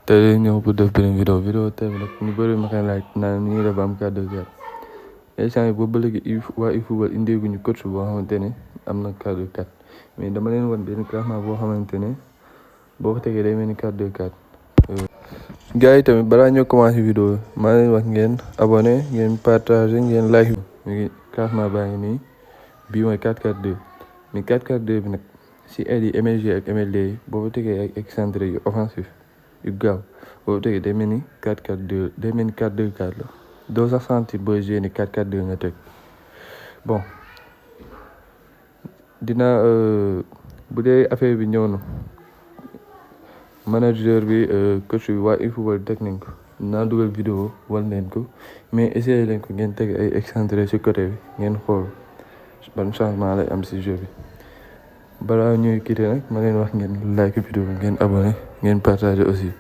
tey ñëw pour def benn vidéo tey nag ñu bëri ma koy laaj naan ñu ngi def ba am 4-2-4 instant yi boobu ba léegi waa eFootball indeeguñu coach boo xamante ne am na 4-2-4 mais dama leen wan benn classement boo xamante ne boo ko tegee day mel ni 4-2-4. gars yi tamit balaa ñoo commencé vidéo maa leen wax ngeen abonné ngeen partagé ngeen like bi classement baa ngi nii bii mooy 4-4-2 mais 4-4-2 bi nag si aile yi MLG ak MLD yi boo ko tegee ak excentré yu offensif yu gaaw boo ko tegee day mel ni 4-4-2 day mel ni 4-2-4 la doo sax sentir booy joué ni 4-4-2 nga teg bon dina bu dee affaire bi ñëw na manager bi coach bi waa eFootball technique naa dugal vidéo wal leen ko mais essayé leen ko ngeen teg ay excentré si côté bi ngeen xool ban changement lay am si jeu bi balaa ñuy quitté nag ma leen wax ngeen like vidéo ngeen abonné ngeen partagé aussi.